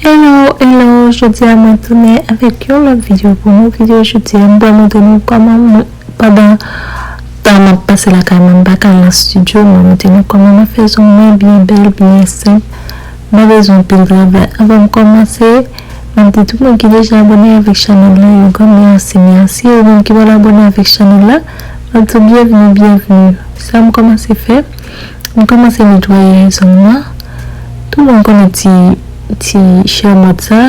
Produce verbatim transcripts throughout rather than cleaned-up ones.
Hello, hello, jodi a mwen tounen avèk yon lòt videyo pou nou. Videyo jodi a, mwen pral montre nou kòman mwen, pandan tan m ap pase lakay mwen, m pa ka al nan estidyo, mwen montre nou kòman mwen fè zong mwen byen bèl, byen senp. M pa bezwen anpil travay. Anvan m kòmanse, m ap di tout moun ki deja abòne avèk chanèl la, yon gran mèsi, mèsi. Ou menm ki pa t abòne avèk chanèl la, m ap di w byenvni, byenvni. Sa m kòmanse fè, m kòmanse netwaye zong mwen. Tout moun konnen ti, ti chè mòd sa.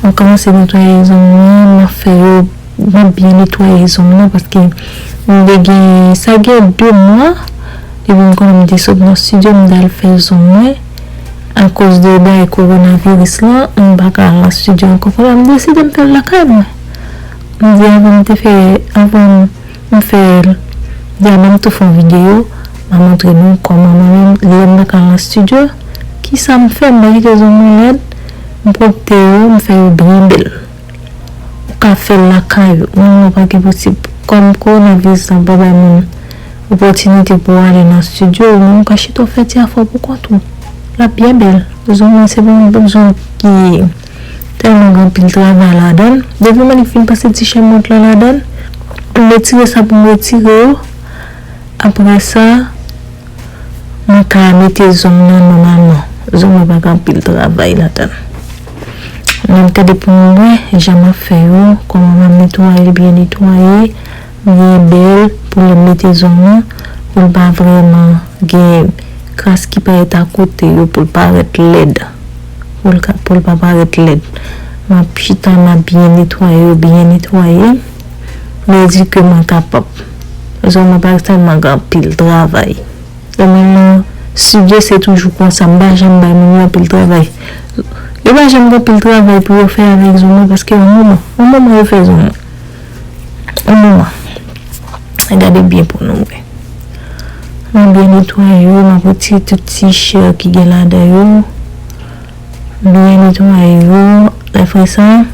Mwen kòmanse netwaye zong mwen, mwen fè yo, mwen byen netwaye zong mwen paske m te gen, sa gen de mwa, depi m konnen m te sot nan estidyo, m t al fè zong mwen. Akoz de bagay kowonaviris lan, m pa ka al nan estidyo ankò. Kounye a, m deside m fè l lakay mwen. M di avan m te fè, avan m fè l, di a ban m tou fè yon videyo, m a montre nou kòman mwen menm, lè m pa ka al nan estidyo, kisa m fè, m pa kite zong mwen lèd, m pwòpte yo, m fè yo byen bèl. Ou ka fè l lakay ou, nan moman pa gen posib. Kòm kowonaviris lan pa bay moun opòtinite pou w ale nan estidyo, ou menm ou ka chita w fè ti afè w pou kont ou. L ap byen bèl. Zong mwen se pa yon zong ki tèlman gen anpil travay ladan l. Depi m annik fin pase ti chè mòd lan ladan l, m retire sa pou m retire yo. Apre sa, mwen ka mete zong nan nòmalman. Zong mwen pa gen anpil travay ladan l. N ap gade pou nou wè jan m ap fè yo, kòman m ap netwaye l byen netwaye, byen bèl, pou lè m mete zong nan, pou l pa vrèman gen kras ki parèt akote yo, pou l parèt lèd. Pou l ka, pou l pa parèt lèd. M ap chita, m ap byen netwaye yo, byen netwaye. Mwen di ke mwen kapab. Zong mwen pa tèlman gen anpil travay. Lè mwen nan estidyo, se toujou konsa. M pa janm bay moun yo anpil travay. Yo pa janm gen anpil travay pou yo fè avèk zong mwen, paske yon moman, yon moman yo fè zong mwen. Yon moman. Gade byen pou nou wè. Mwen byen netwaye yo, m ap retire tout ti chè ki gen ladan yo. Byen netwaye yo. Apre sa,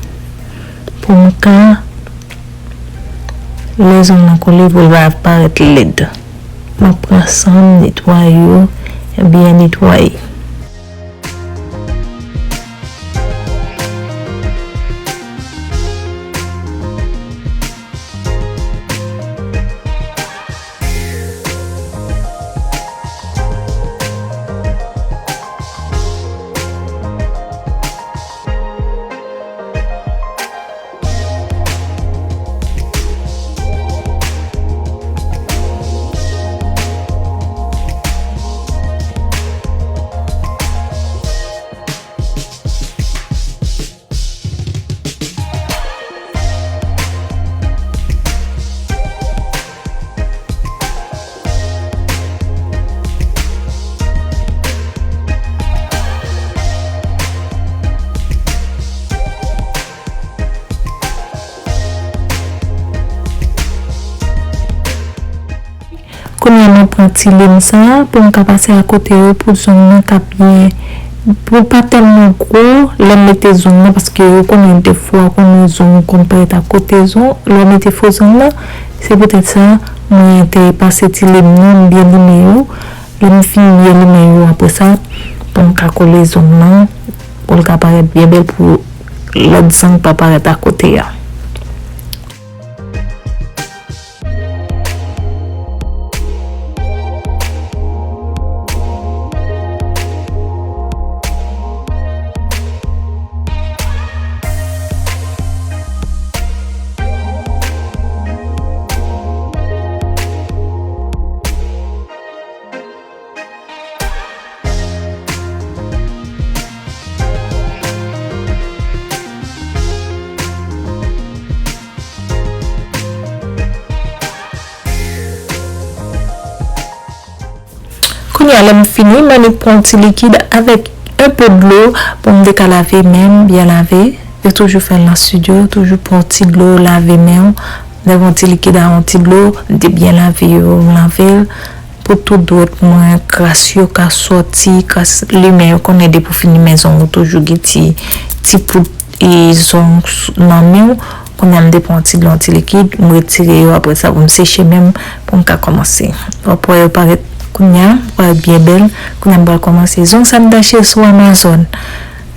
pou m ka Lè zong nan kole, pou l pa parèt lèd. M ap pran san m, netwaye yo, byen netwaye. Kounye a, mwen pran ti lim sa a pou m ka pase akote yo pou zong nan ka byen, pou l pa tèlman gwo. Lè m mete zong nan, paske yo konnen defwa konnen zong konn parèt akote zong, lè w mete fo zong nan, se poutèt sa mwen te pase ti lim nan, m byen lime yo. Lè m fin byen lime yo, apre sa, pou m ka kole zong nan, pou l ka parèt byen bèl, pou lòt zong pa parèt akote a. Kounye a, lè m fini, m annik pran yon ti likid avèk enpe dlo pou m te ka lave men m, byen lave. Yo toujou fè l nan estidyo, toujou pran yon ti dlo, lave men w. Lè w pran yon ti likid a yon ti dlo, m te byen lave yo, m lave l. Pou tout dwèt mwen, kras yo ka sòti, kras limen yo, konnen depi w fin limen zong ou toujou gen ti, ti poud e zong nan men w. Kounye a m te pran yon ti dlo, yon ti likid, m retire yo, apre sa pou m seche men m, pou m ka kòmanse. W ap wè yo parèt kounye a, parèt byen bèl. Kounye a m pral kòmanse. Zong sa m t achte sou Amazon.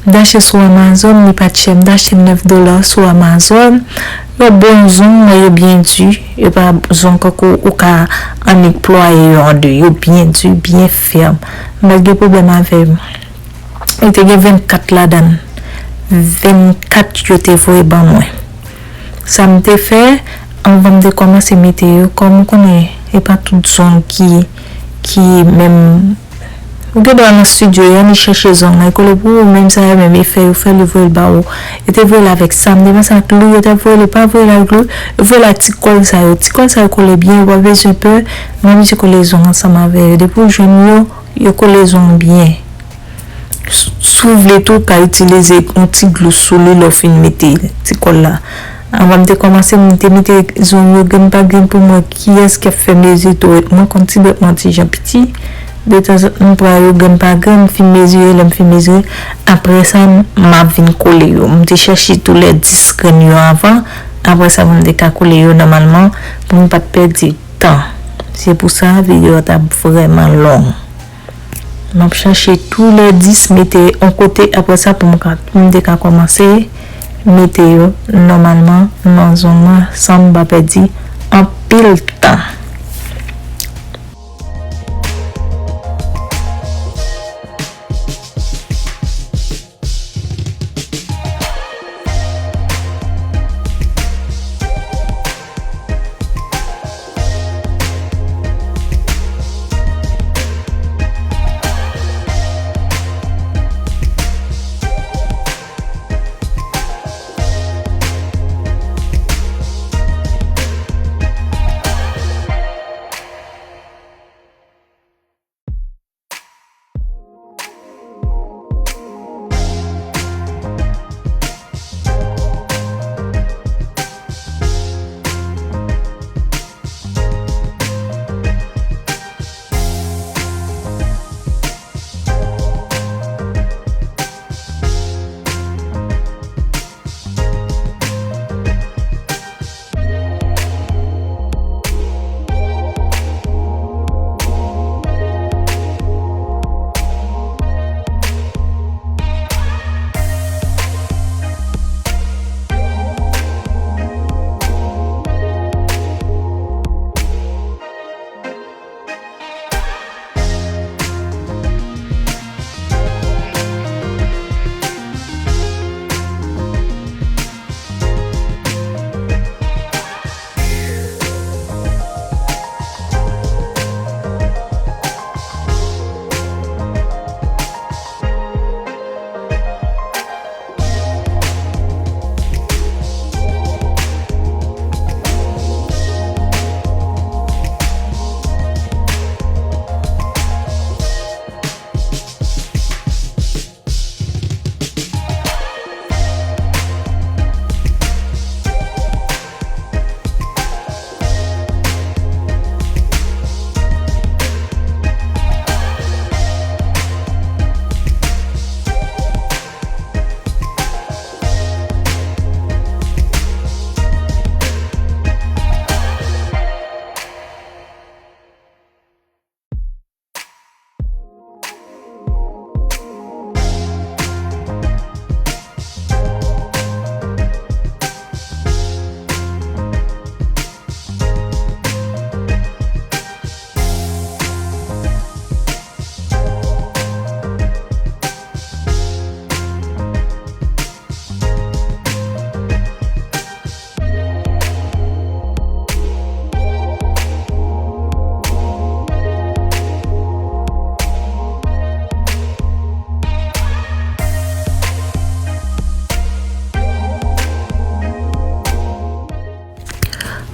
M t achte sou Amazon, li pa t chè, m t achte nèf dola sou Amazon. Yo bon zong, men yo byen di. Yo pa zong kankou ou ka annik plwaye yo an de. Yo byen di, byen fèm. M pa t gen pwoblèm avè yo. Li te gen vennkat ladan l. Vennkat yo te voye ban mwen. Sa m te fè, anvan m te kòmanse mete yo, kòm ou konnen, e pa tout zong ki, ki menm. Ou gen dwa nan estidyo, y annik chèche zong la, e kole pou ou, menm sa yo menm, e fè yo fè, yo voye l ba ou. Yo te voye l avèk sa, m te panse ak glou, yo t ap voye l, yo pa voye l ak glou, yo voye l ak ti kòl sa yo. Ti kòl sa yo kole byen, ou pa bezwen pè, menm si kole zong ansanm avè yo. Depi w jwenn yo, yo kole zong byen. Si w vle tou, w ka itilize yon ti glou sou li lè w fin mete ti kòl la. Anvan m te kòmanse, m te mete zong yo grenn pa grenn pou m wè kiyès k ap fè mezi dwèt mwen, konn ti dwèt mwen ti jan piti. Detanzantan, m pran yo grenn pa grenn, m fin mezire, lè m fin mezire, apre sa, m ap vin kole yo. M te chèche tou lè dis grenn yo anvan, apre sa, pou m te ka kole yo nòmalman, pou m pa t pèdi tan. Se pou sa, videyo a t ap vrèman long. M ap chache tou lè dis mete yon kote, apre sa pou m ka, pou m te ka kòmanse mete yo nòmalman nan zong mwen san m pa pèdi anpil tan.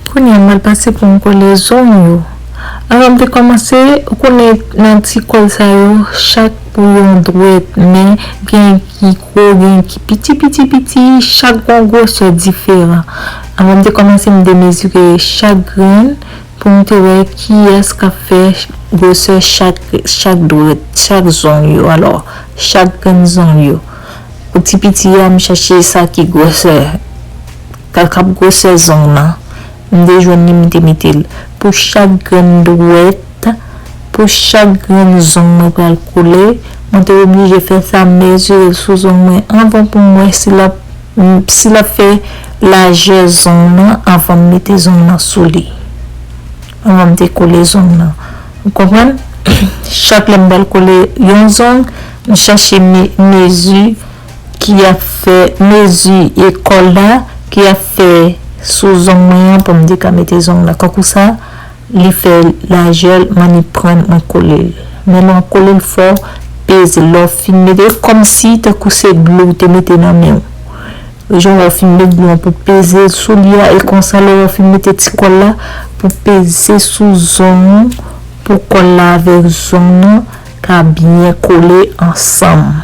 Kounye a, m al pase pou m kole zong yo. Anvan m te kòmanse, ou konnen nan ti kòl sa yo, chak pou yon dwèt, men gen ki gwo, gen ki piti, piti, piti, chak gon gwosè diferan. Anvan m te kòmanse, m te mezire chak grenn pou m te wè kiyès k ap fè gwosè chak, chak dwèt, chak zong yo. Alò, chak grenn zong yo. Pou ti piti a, m chache sa ki gwosè, k ap gwosè zong nan. M te jwenn li, m te mete l. Pou chak grenn dwèt, Pou chak grenn zong mwen pral kole, mwen te oblije fè sa, mezire l sou zong mwen anvan pou m wè si l ap, si l ap fè lajè zong nan anvan m mete zong nan sou li. Anvan m te kole zong nan. Ou konprann? Chak lè m pral kole yon zong, m chache me-, mezi ki ap fè, mezi e kòl la ki ap fè sou zong mwen an pou m te ka mete zong la. Kankou sa, li fè lajè l, m annik pran l, mwen kole l. Men lè w kole l fò, peze l. Lè w fin mete l, kòmsi tankou se dlo w te mete nan men w. Jan w fin met dlo an pou peze l sou li a, e konsa lè w fin mete ti kòl la pou peze sou zong ou, pou kòl la avèk zong nan ka byen kole ansanm.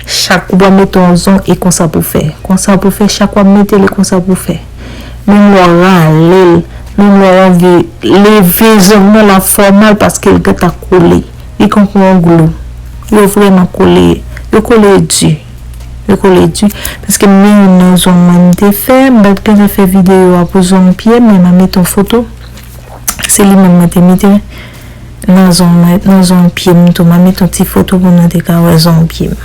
Chak ou va mete yon zong, e konsa pou fè. Konsa pou fè, chak w ap mete l, e konsa pou fè. Menm lè w rale l, menm lè w anvi leve zong nan, l ap fè w mal paske l gentan kole. Li kankou yon glou. Yo vrèman kole, yo kole di. Yo kole di. Paske m gen youn nan zong mwen m te fè, m pa t gentan fè videyo a pou zong pye m, men m a mete yon foto. Se li menm mwen te mete nan zong mwen, nan zong pye m tou. M a mete yon ti foto pou nou te ka wè zong pye m.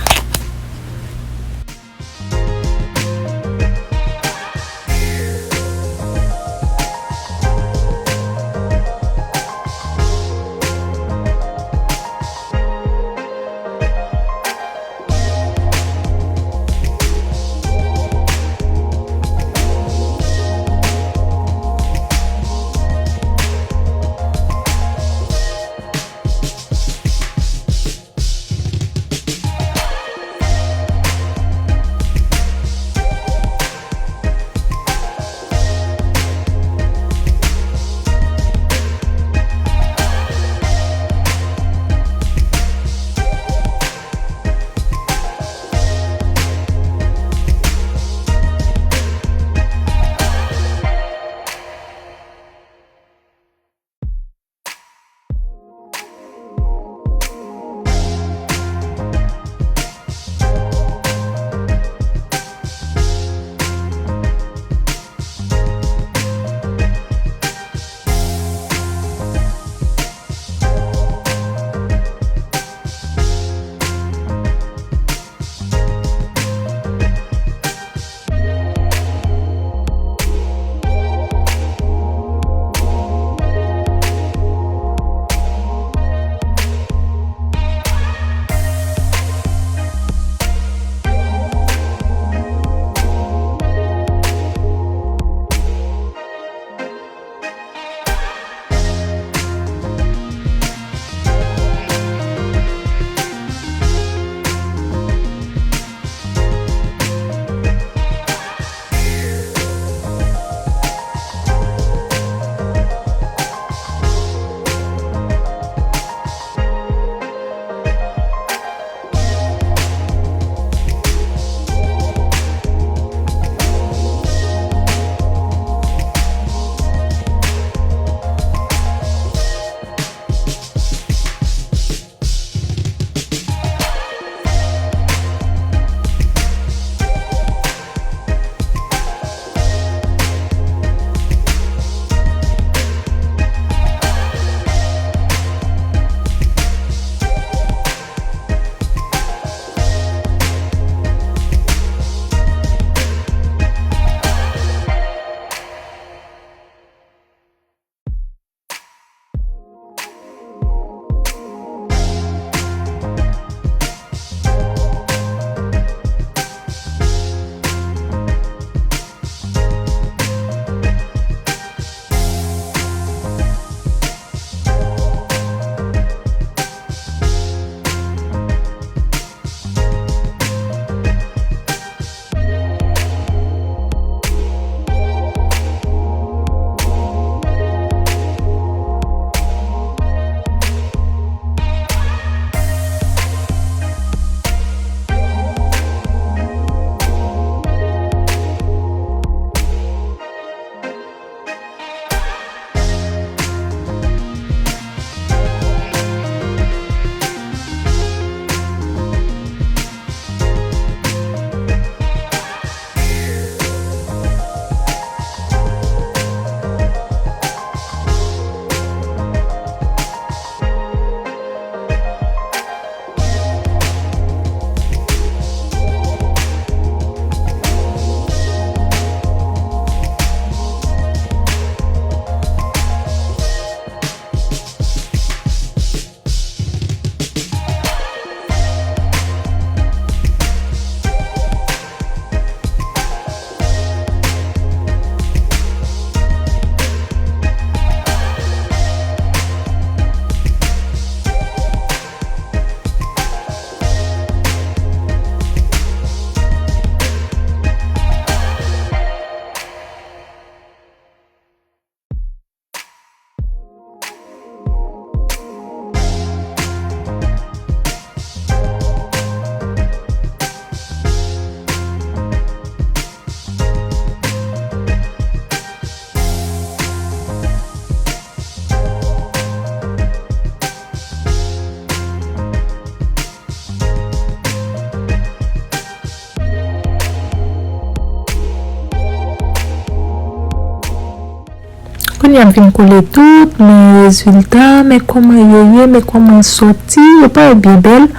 M vin kole tout, men rezilta, men kòman yo ye, men kòman l sòti, yo parèt byen bèl.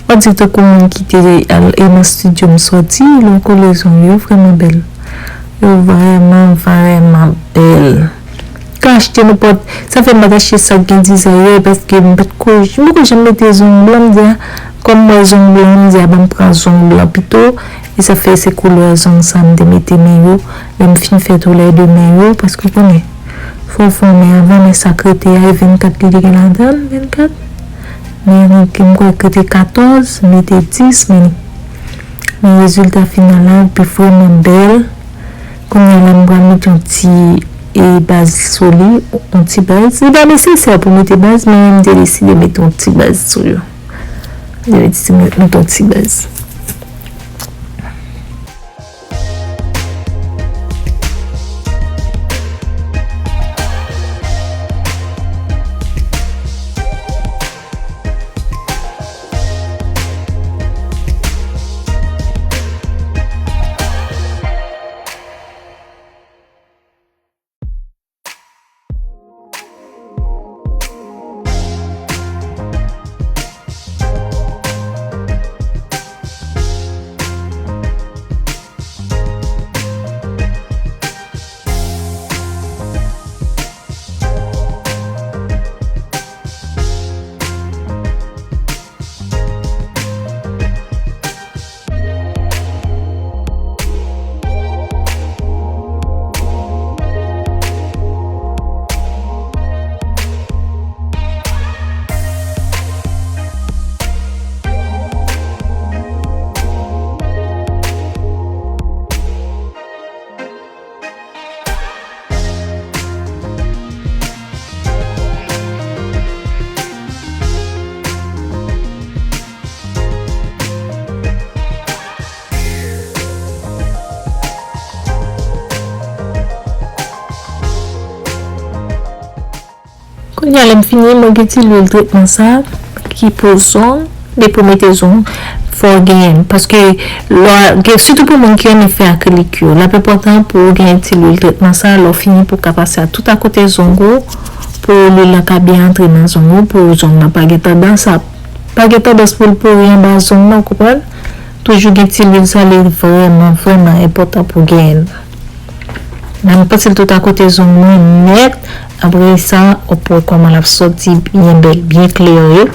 W ap di tankou moun ki te al e nan estidyo m sòti, lè w kole zong yo, vrèman bèl. Yo vrèman, vrèman bèl. Ka achte nenpòt, sa fè m pa t achte sa k gen dizayè, paske m pa t ko, m poko janm mete zong blan, m di a, kòm m wè zong blan, m di a, ban m pran zong blan pito. E sa fè se koulè zong sa m te mete men yo. Lè m fin fè toulède men yo, paske w konnen, fò w fè yon men anvan, men sa k rete a, e vennkat li te gen ladan l, vennkat. Men m kwè k rete katòz, mete dis, men, men rezilta final la, li vrèman bèl. Kounye a la, m pral mete yon ti, e, baz sou li, yon ti baz. Li pa nesesè pou mete baz, men m te deside mete yon ti baz sou yo. Li mete ti, mete yon ti baz. Kounye a, lè m fini, mwen gen ti lwil tretman sa ki pou zong, depi w mete zong, fò w genyen l. Paske lè w gen, sitou pou moun ki renmen fè akrilik yo, l ap enpòtan pou w genyen ti lwil tretman sa, lè w fini pou w ka pase a tout akote zong ou, pou lwil lan ka byen antre nan zong ou, pou zong lan pa gen tandans ap, pa gen tandans pou l pori anba zong nan, w konprann? Toujou gen ti lwil sa, li vrèman, vrèman enpòtan pou w genyen l. Nan m pase l tout akote zong mwen nèt. Apre sa, w ap wè kòman l ap sòti byen bèl, byen klere.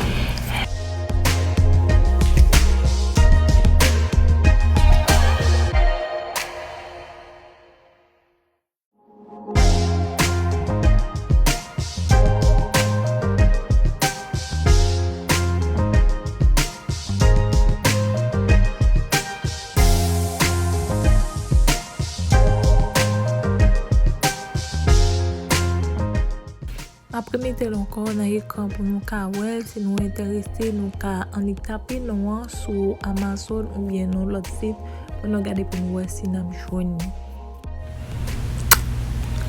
M ap remete l ankò nan ekran pou nou ka wè l, si nou enterese, nou ka annik tape non an sou Amazon oubyen nan lòt sit pou nou gade pou nou wè si n ap jwenn li.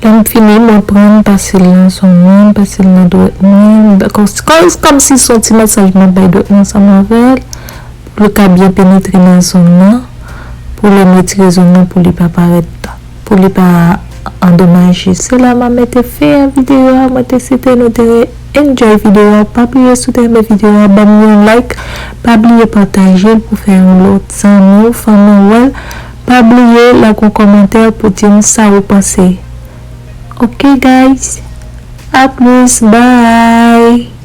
Lè m fini, mwen pran, m pase l nan zong mwen, m pase l nan dwèt mwen, m dakò, kòm, kòmsi se yon ti masaj m ap bay dwèt mwen ansanm avè l, pou l ka byen penetre nan zong nan, pou lè m retire zong nan, pou li pa parèt, pou li pa andomaje. Se la m ap mete fen a videyo a, mwen te swete nou te enjoy videyo a, pa bliye si w te renmen videyo a, ban m yon like, pa bliye pataje l pou fè yon lòt zanmi w, fanmi w wè l. Pa bliye lage yon kòmantè pou di m sa ou panse. Ok guys, a plis, bye.